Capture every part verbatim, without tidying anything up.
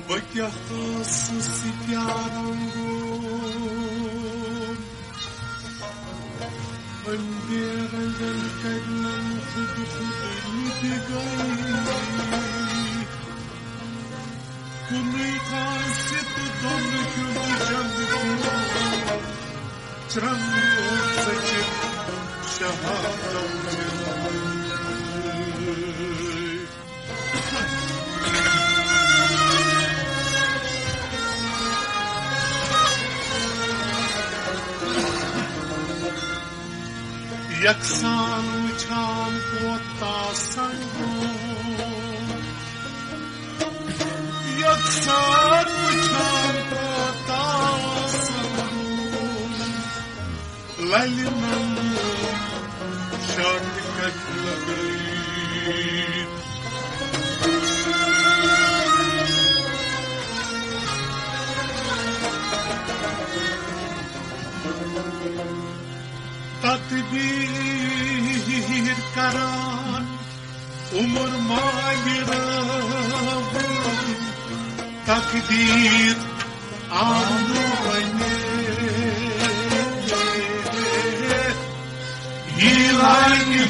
بہٕ کیٛاہ ٲسٕس، یہِ کیٛاہ رنٛگوم؟ أنٛدیرن کَرِنَم خود خود نِدِ گٔے۔ کُنُے کانٛسہِ تہٕ دۄن ہُنٛد جنٛگ۔ چرٛنٛگ اوس ژٔٹِتھ شہادت۔ یکسان وٕچھان کوتاہ سنگوم، یکسان وٕچھان کوتاہ سنگوم۔ للہِ نم شاٹہِ کتہِ لگٲوِتھ۔ تدبیر کران عمر ماگران، تقدیر آو نہٕ وۄنۍ۔ یہِ لانہِ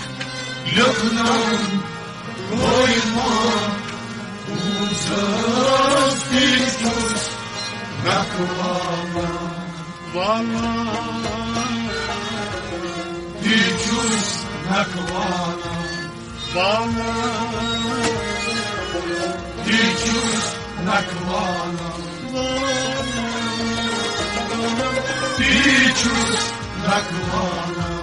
لیوٚکھناوُن لوے ما، بوٗزتھ تہِ چھُس نکھٕ والان۔ والان۔ تہِ چھُس نکھٕ والان۔ والان۔ تہِ چھُس نکھٕ والان۔ والان۔ تہِ چھُس نکھٕ والان۔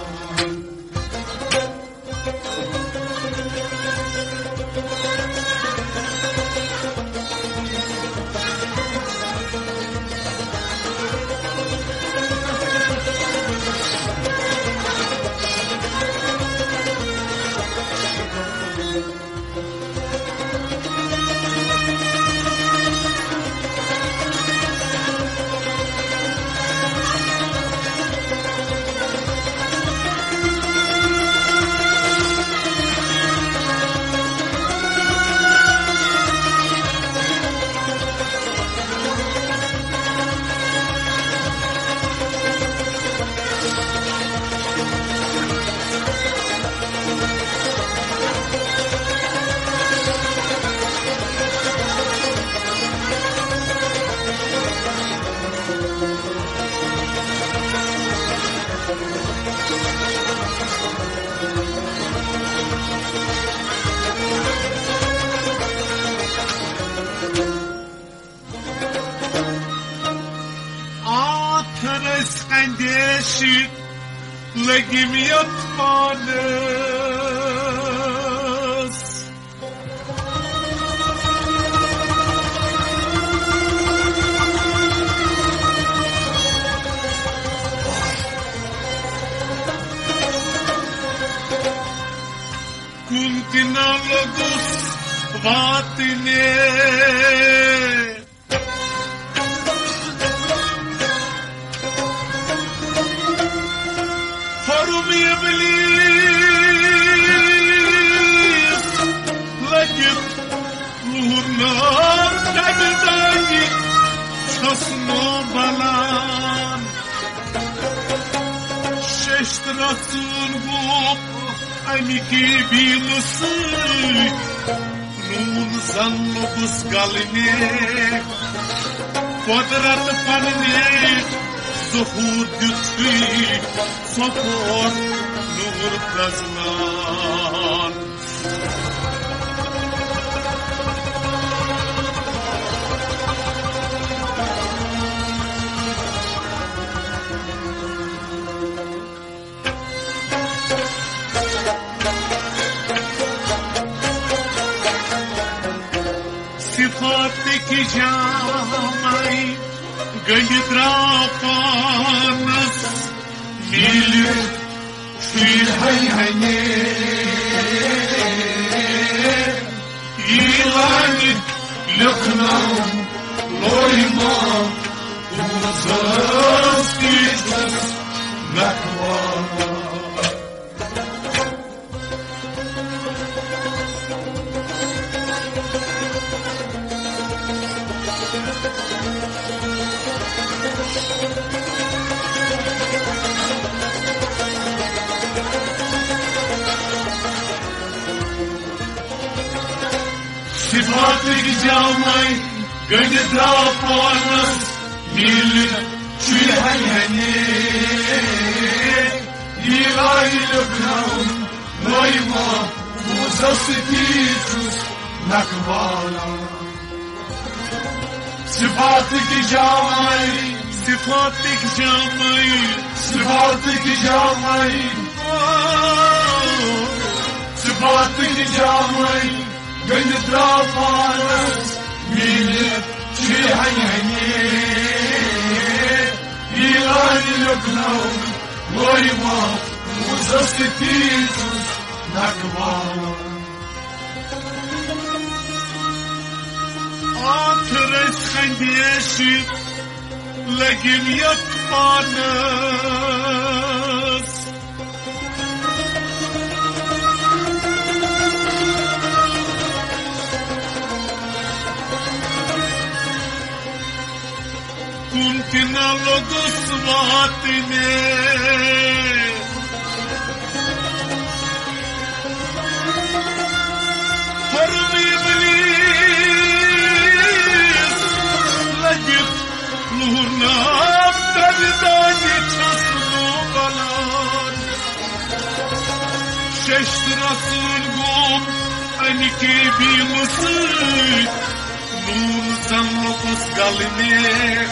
آتھر ٲسۍ اندیشہِ لٔگِم یتھ پانس۔ کُن تہِ نہ لوٚگُس واتنہِ۔ حرم ابلیس لگت لہر نار کبدانی چھس نو بلان۔ ششت رسول گو امکی بیل سۭتۍ۔ نوٗن زن لوٚگُس گلنہِ، قۄدرت پننہِ ظہوٗر دیُتھُے ژۄپور نوٗر پرٛزنان۔ صفاتٕکۍ جامے گٔنٛڈۍ درٛاو پانس میٖلِتھ چھُے ہنہِ ہنہِ۔ یہِ لانہِ لیوٚکھناوُن لوے ما، بوٗزتھ تہِ چھُس نکھٕ والان۔ پتٕکۍ جامے گٔنڈِتھ درٛاو پانس میٖلِتھ چھُے ہنہِ ہنہِ۔ یہِ آیہِ لُکناوُن لویہِ محفوظس تی چھُس نکھٕ والان۔ صفاتٕکۍ جامے، صفاتٕکۍ جامے، صفاتٕکۍ جامے، صفاتٕکۍ جامے، گٔنڈِتھ درٛاو پانس میٖلِتھ چھُے ہنہِ ہنہِ۔ یہِ آیہِ لُکناوُن لویہِ محفوظس تی چھُس نکھٕ والان۔ آخرس اندیشہِ لگِم یتھ پانس۔ کُن تہِ نہ لوٚگُس واتنہِ۔ حرم ابلیس لٔگِتھ لوٗرناو تَمہِ دانہِ چھَس نوبلان۔ ششتٕرا سۭتۍ گوٚو اَمہِ کے بیٖمہٕ سۭتۍ۔ نوٗن زن لوٚگُس گلنہِ،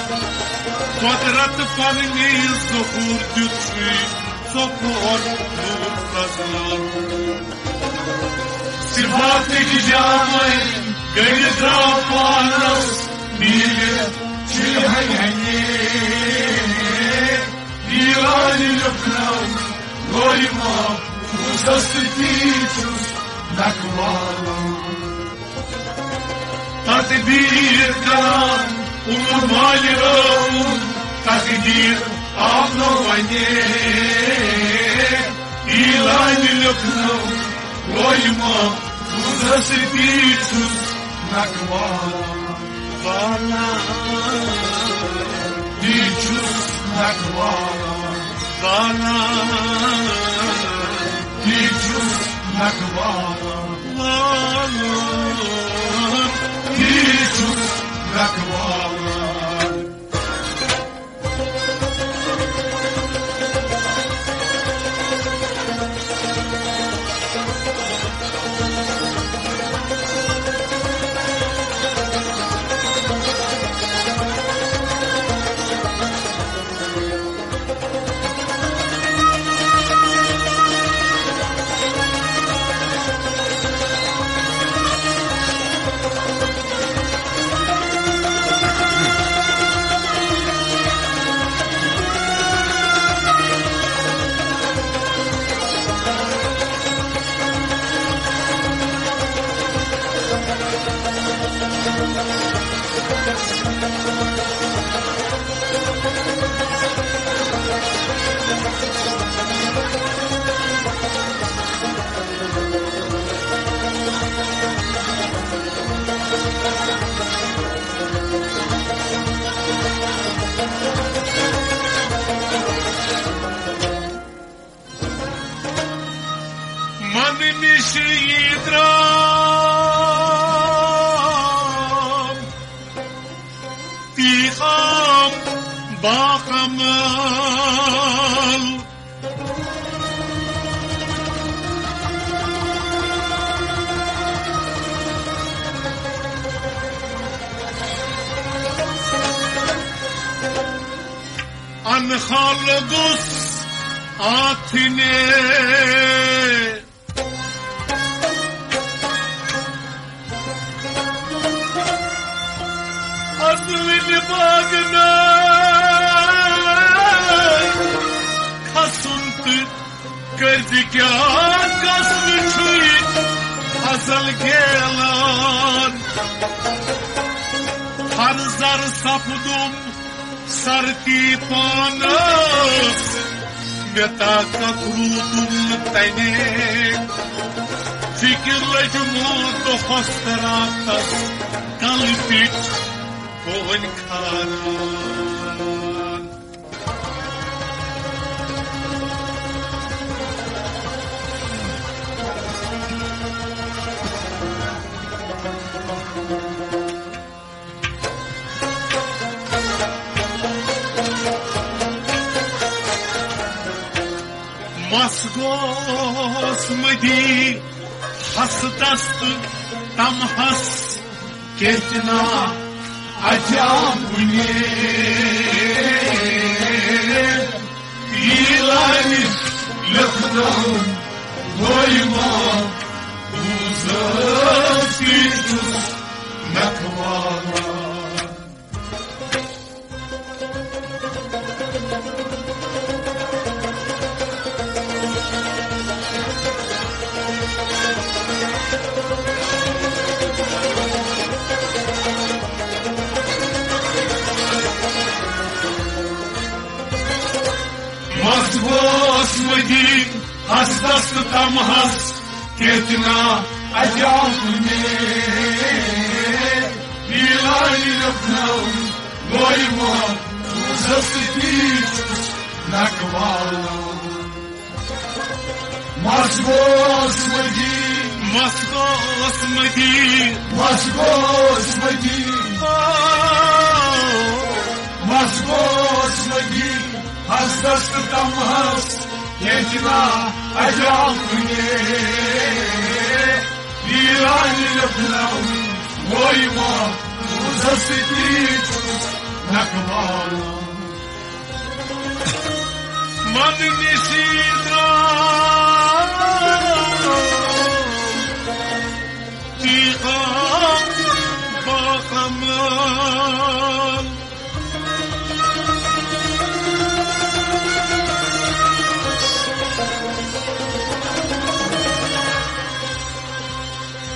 قۄدرت پننہِ ظہوٗر دیُت چھُے ژۄپور نوٗر فضلہٕ۔ صفاتٕکۍ جامے گٔنڈِتھ درٛاو پانس میٖلِتھ چھُے ہنہِ ہنہِ۔ یہِ آیہِ لُکناوُن لویہِ محفوظس تی چھُس نکھٕ والان۔ تقدیر کران عمر مالہِ رٲوُن، تقدیر آو نہٕ وۄنۍ۔ یہِ آیہِ لُکناوُن لویہِ محفوظس تی چھُس نکھٕ والان۔ والان۔ تی چھُس نکھٕ والان۔ والان۔ تی چھُس نکھٕ والان۔ والان۔ تی چھُس نکھٕ والان۔ من نِش یہِ درٛاو پیغام باکمال۔ انہا لوٚگُس آتھنہِ۔ ازوٕنہِ باغنہٕ کھسُن تہٕ کٔرزِ کیٛاہ قصد چھُے ازل گیلان۔ ہر زر سپدُم سرتی پانس، مےٚ طاقت روٗدُم نہٕ تَنے۔ فِکِر لٔجمو دۄہس تہٕ راتس، کلہٕ پیٚٹھۍ گوٚو وۄنۍ کھاران۔ مس گوس مدی ہس دست تمہس کیتنا اجا بُنہِ۔ یہِ لانہِ لیکھناوُن گوٚو ما بوٗزتھ تی چھُس نکھوالان۔ مس گوس مدی ہس دست تمہس کیتنا اجا بُنہِ۔ یہِ لانہِ لیکھناوُن گوٚو ما بوٗزتھ تی چھُس نکھوالان۔ مس گوس مدی، مس گوس مدی، مس گوس مدی، آ، مس گوس مدی، ہس دست تمہس کیتنا اجا بُنہِ۔ یہِ لانہِ لیکھناوُن گوٚو ما بوٗزتھ تی چھُس نکھوالان۔ من نِشی درٛاو تیغام باغمل۔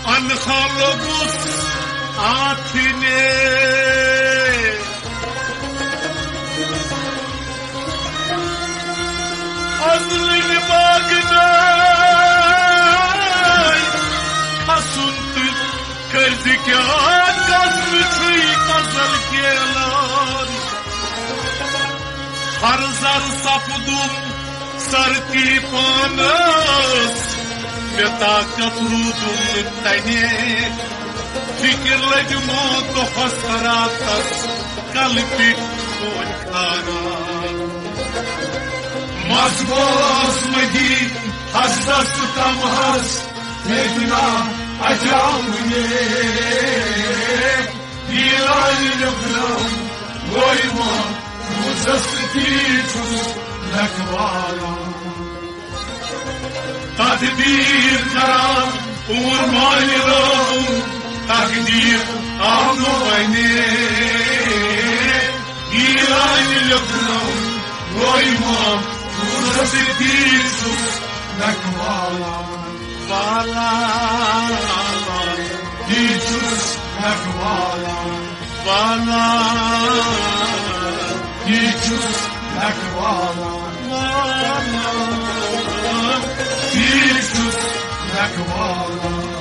انخا لوٚگُس آتھنہِ۔ ازلٕنۍ باغہٕ نٲے کھسُن تہٕ کٔرزِ کیٛاہ قسمہٕ چھُے ازل گیلان۔ ہر زر سپدُم سرتی پانس، مےٚ طاقت روٗدُم نہٕ تنے۔ فکر لٔج مو دۄہس راتس، کلہٕ پیٚٹھۍ کھوٗن کھاران۔ مس گوس مدی ہستس تہٕ تمہس، لیکنا اجا بُنہِ۔ یہِ لانہِ لیکھناوُن گوٚو ما بوٗزتھ تی چھُس نکھوالان۔ تدبیر کران اور مانہِ رٲوُن، تقدیر آو نہٕ وۄنہِ۔ یہِ لانہِ لیکھناوُن گوٚو ما بوٗزتھ تی چھُس نکھوالان۔ والان، تی چھُس نکھوالان۔ والان، تی چھُس نکھوالان۔ والان، تی چھُس نکھوالان۔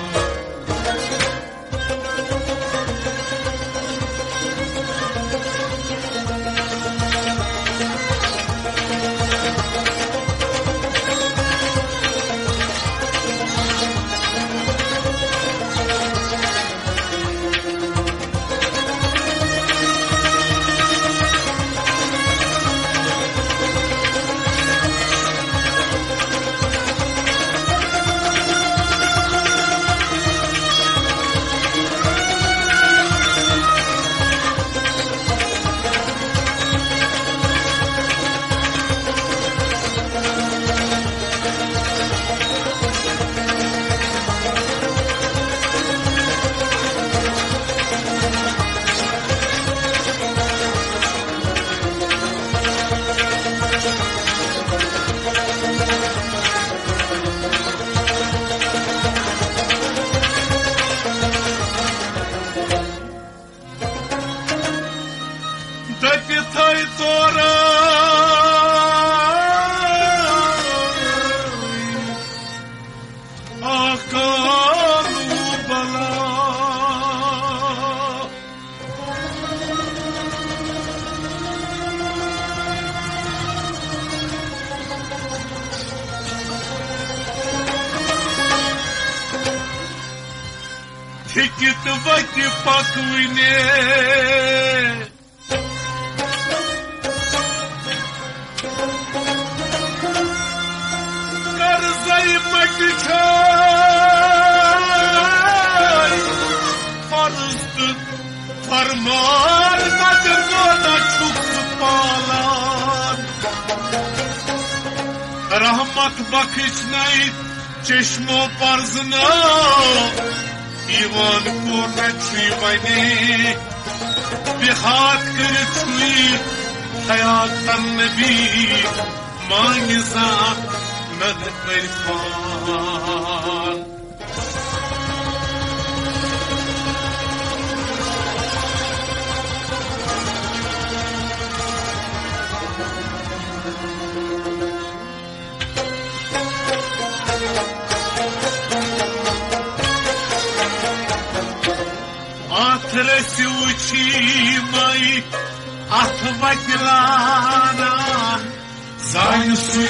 دٔپِتھَے تورٕ اکھ کالوٗ بلا۔ ہیٚکِتھ وتہِ پکوٕنہِ۔ چھے فرض تہٕ فرمان بدر گونا چھُکھ ژٕ پالان۔ رحمت بخش نَے چشمو پرزنو، ایوان کوٚر مےٚ چھُے ونے، بہات کٔرِتھ چھُے حیات النبی، مانگہِ زانٛہہ نہ عرفان۔ اتھ رٔسِو چھِ یِمے اتھ وتہِ لاران۔ زانہِ سُے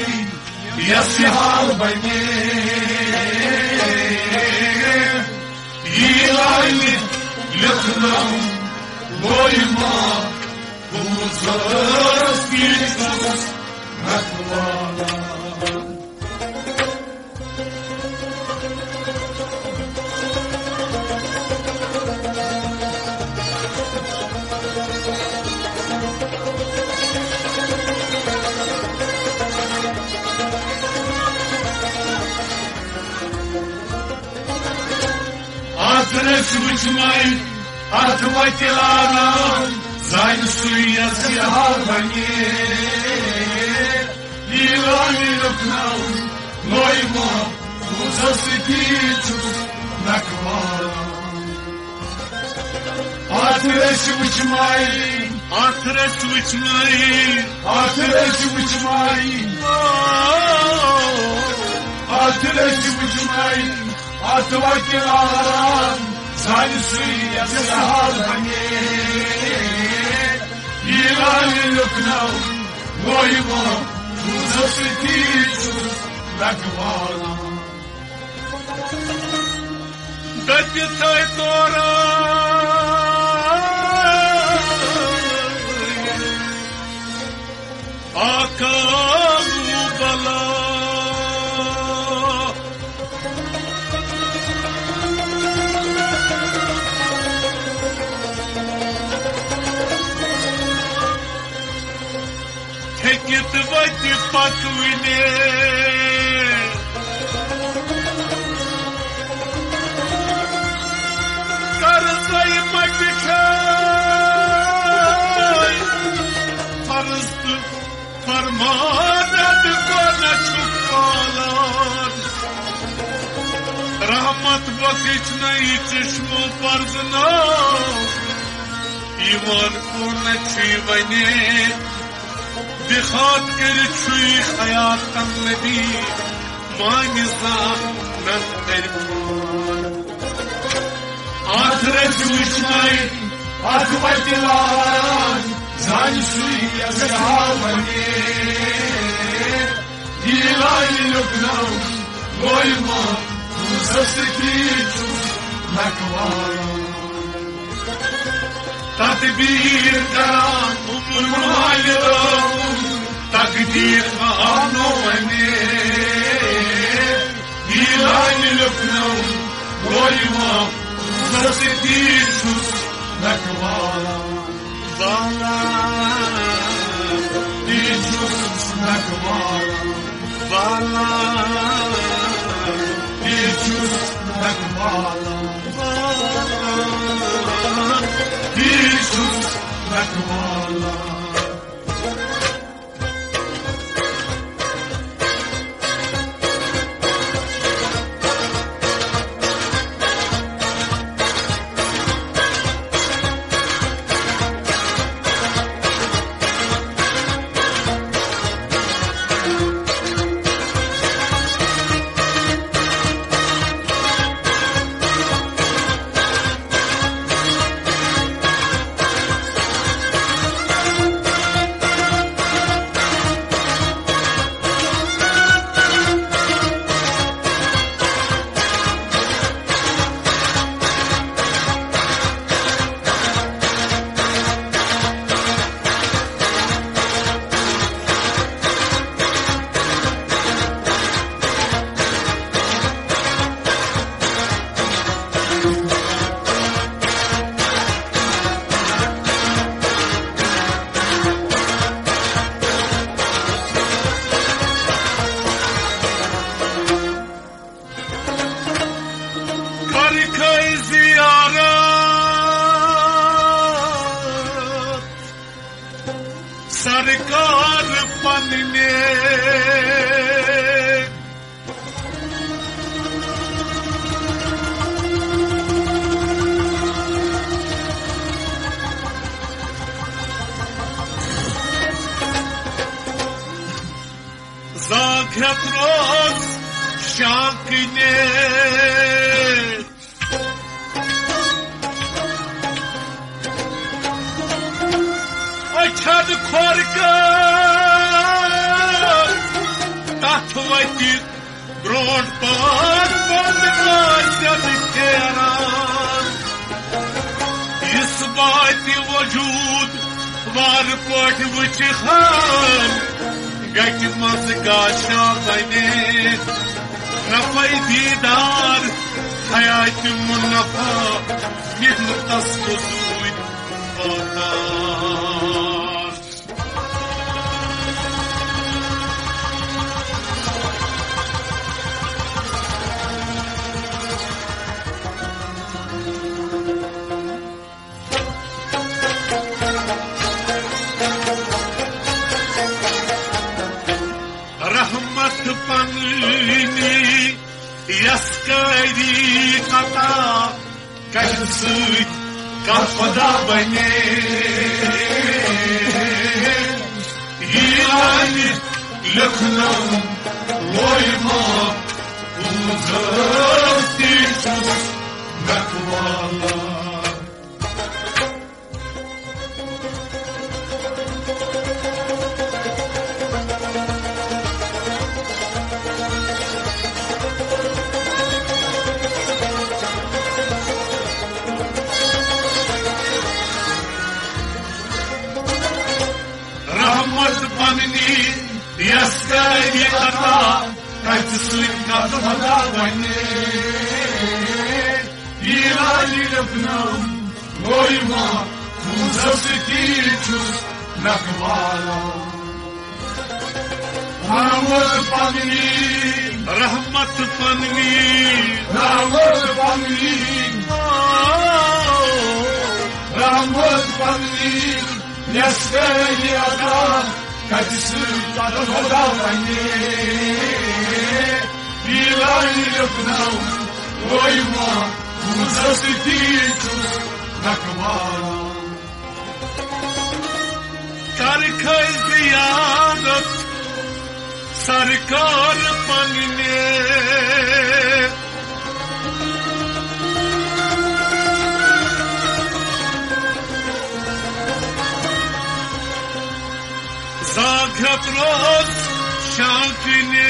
یس یہِ حال بنے، یی لانہِ لیکھناوُن گوٚو یہِ ما، بوٗزُس تی چھُس نکھوالان۔ اتھ رٔسۍ وٕچھمے، اتھ وتہِ لاران، زانہِ سُے یس یہِ حال بنے۔ یی لانہِ لیکھناوُن گوٚو یہِ ما، بوٗزُس تی چھُس نکھوالان۔ اتھ رٔسۍ وٕچھمے، اتھ رٔسۍ وٕچھمے، اتھ رٔسۍ وٕچھمے، اتھ رٔسۍ وٕچھمے، اتھ وتہِ لاران، زانہِ سُے یس یہِ حال بنے۔ یی لانہِ لیکھناوُن گوٚو یہِ ما، بوٗزُس تی چھُس نکھوالان۔ دٔپِتھ تورٕ آقا بلا۔ تھٔکِتھ وَتہِ پَکوٕنہِ۔ قرضَے مَٹہِ چھَے فرض تہٕ فرمان، اَدٕ کۄنہٕ چھُکھ پالان۔ رحمت بخش نَے چشمو پرزنو، ایمان کۄنہٕ چھُے وَنے۔ بِخاد کٔرِتھ چھُے حیات النبی، مانہِ زانٛہہ نہ عرفان۔ اتھ رٔسۍ وٕچھمے، اتھ وتہِ لاران، زانہِ سُے یس یہِ حال بنے۔ یی لانہِ لیکھناوُن گوٚو یہِ ما، بوٗزُس تی چھُس نکھوالان۔ تدبیر کران عمر والہِ رٲوُن، تقدیر ما آو نو وَنے۔ یی لانہِ لیکھناوُن گوٚو یہِ ما، بوٗزُس تی چھُس نکھوالان۔ والا، تی چھُس نکھوالان۔ والا، تی چھُس نکھوالان۔ والا، تی چھُس نکھوالان۔ زاگ ہیتھ روز شانکنی۔ اچھد کھور کر تتھ وتہِ برونٹھ پاس بند قاصد پھیران۔ یُس باتہِ وجود وار پٲٹھۍ وٕچھِ ہان، گٹہِ منٛز گاشا بنے۔ نفع دیدار، حیات منفع، محنتس مزوٗرۍ واتان۔ رحمت پننی یس کری قطع، کتہِ سۭتۍ کتھ خدا بنے۔ یہِ لانہِ لیکھنم لویما، بوزتی چھُس نکوالا۔ رحمت پننی یس کری عطا، کتہِ سۭتۍ کتھ خدا بنے۔ یہِ لانہِ لیکھنم گویما، بوزتی چھُس نکوالا۔ رحمت پننی، رحمت پننی، رحمت پننی، رحمت پننی، یس کری عطا، کتہِ سۭتۍ کتھ خدا بنے۔ یہِ لانہِ لیکھنم گویما، بوزتی چھُس نکوالا۔ کر کھے زیارت سرکار پننہِ۔ زاگ ہیتھ روز شانکنی۔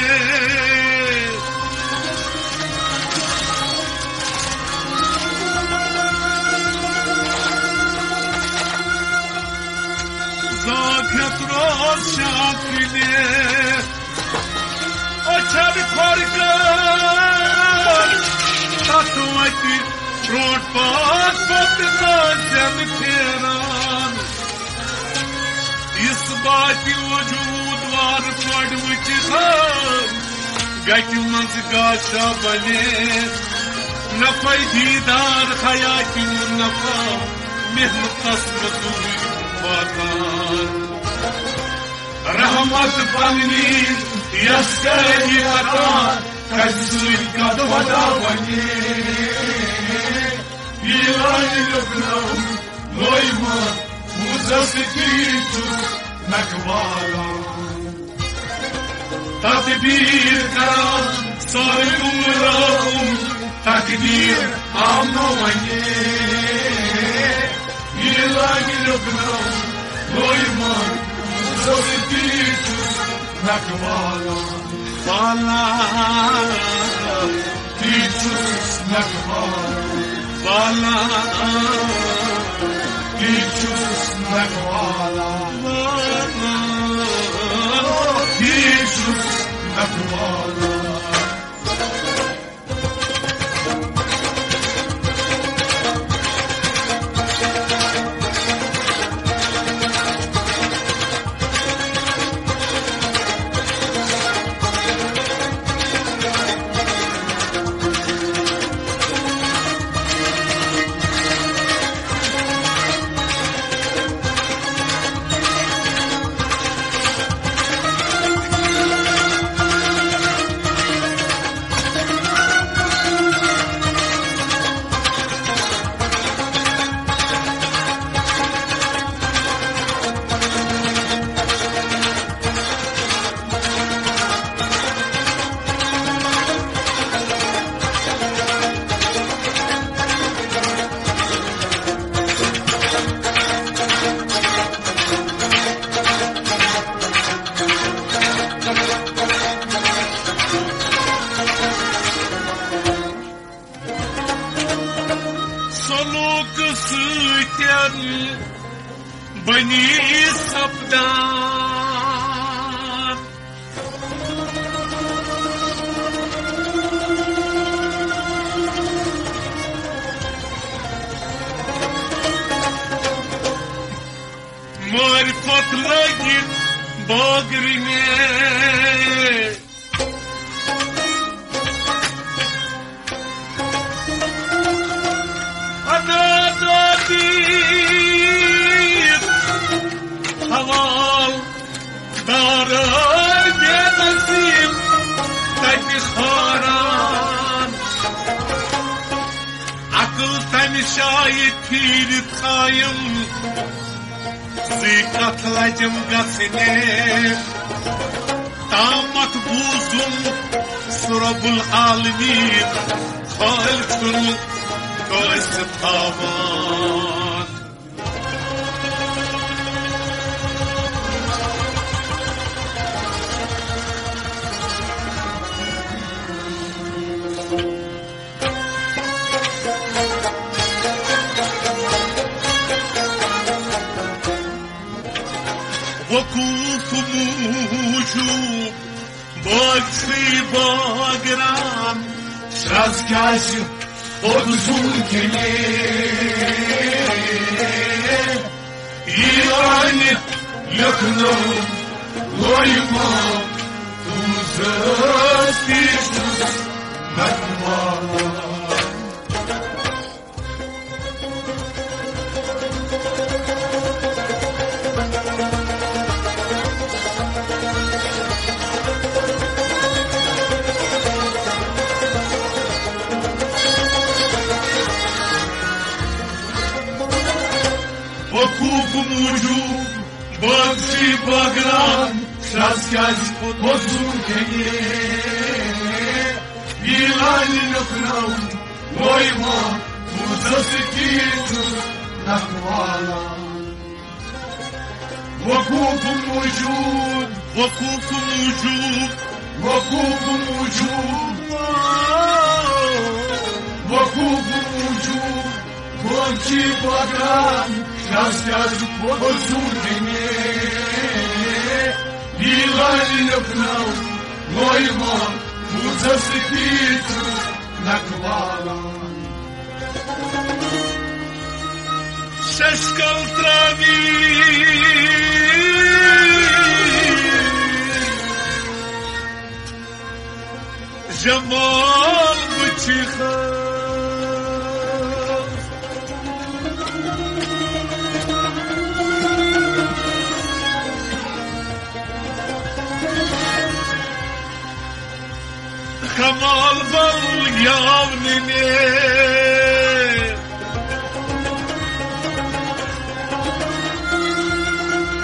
زاگ ہیتھ روز شانکنی۔ اچھد کھور کر تتھ وتہِ برونٹھ پاس بند قاصد پھیران۔ یُس باتہِ وجود وار پٲٹھۍ وٕچھِ ہان، گٹہِ منٛز گاشا بنے۔ نفع دیدار حیات منفع، محنتس مزوٗرۍ واتان۔ رحمت پننی یس کری عطا، کتہِ سۭتۍ کتھ خدا بنے۔ یہِ لانہِ لیکھنم گویما، بوزتی چھُس نکوالا۔ تدبیر کران سارے گمراہن، تقدیر آمنو ونے۔ یہِ لانہِ لیکھنم گویما، بوزتی چھُس نکوالا۔ والا، تی چھُس نکوالا۔ والا، تی چھُس نکوالا۔ والا، تی چھُس نکوالا۔ بنی سپدان۔ معرفت لٲگِتھ بٲگرِ مےٚ۔ ادا دادی حوال دارن بے نصیب تتہِ خاران۔ عقل تمہِ شایہِ پھیرِ ژھایم، زٕے کتھ لجم گژھنہِ۔ تامتھ بوٗزُم سُہ رب العالمین خٲلۍ چھُنہٕ کٲنٛسہِ تھاوان۔ وقوف موجوب بٲگۍ چھُے بٲگران، شرٛز کیٛازِ کھوٚت زوٗن کِنۍ؟ یہِ رانہِ لیوٚکھنٲو لویہِ ما، تُہنٛزس تیٖژس نقوالہ۔ وقوف موجوب بٲگۍ چھُے بٲگران، شرٛز کیٛازِ کھوٚت زوٗن کِنۍ؟ یہِ رانہِ لیوٚکھنٲو لویہِ ما، تُہنٛزس تیٖژس نقوالہ۔ وقوف موجود، وقوف موجود، وقوف موجود، وقوف موجود۔ بٲگۍ چھُے بٲگران، شرٛز کیٛازِ کھوٚت زوٗن کِنۍ؟ یہِ رانہِ لیوٚکھنٲو لویہِ ما، تُہنٛزس تیٖژس نقوالہ۔ ششکل تراوی جمال وچھِ خاص۔ کمال ول یاو ننے،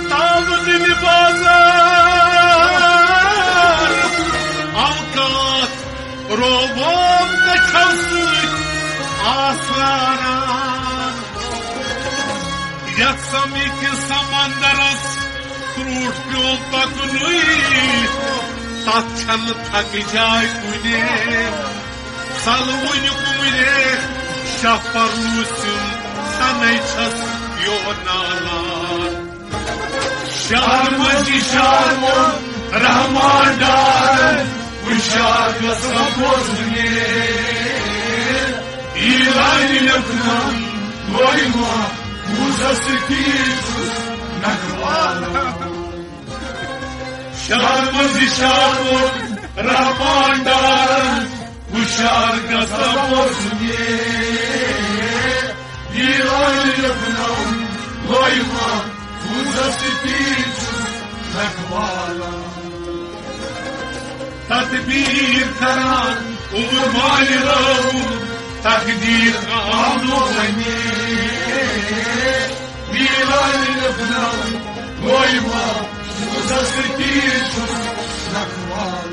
تاو ننے بازار، اوقات رووم تہ چھو سۭتۍ آسراران۔ یتھ سمہِ کِس سمندرس کرٛوٗٹھ پیوٚو پکنُے، تتھ چھنہٕ تھکہٕ جاے کُنے۔ ژلوٕنۍ عمرِ شاہ پرنوٗسِم سنے چھس یوہ نالان۔ شہر منٛز اشارٕ ووٚن رحمان ڈارن، ہُشار گژھ بوزنہِ۔ ایرانی لیوٚکھنٲو لویہِ ما، بوٗزس تیٖژس نقوالہ۔ شہر منٛز اشارٕ ووٚن رحمان ڈارن، ہُشار گژھ بوزنہِ۔ ایرانی لیوٚکھنٲو لویہِ ما، بوٗزس تیٖژس نقوالہ۔ تدبیر کران عمر مالہِ رٲوُن، تقدیر آو نو ونے۔ ایرانی لیوٚکھنٲو لویہِ ما، بوٗزس تیٖژس نقوالہ۔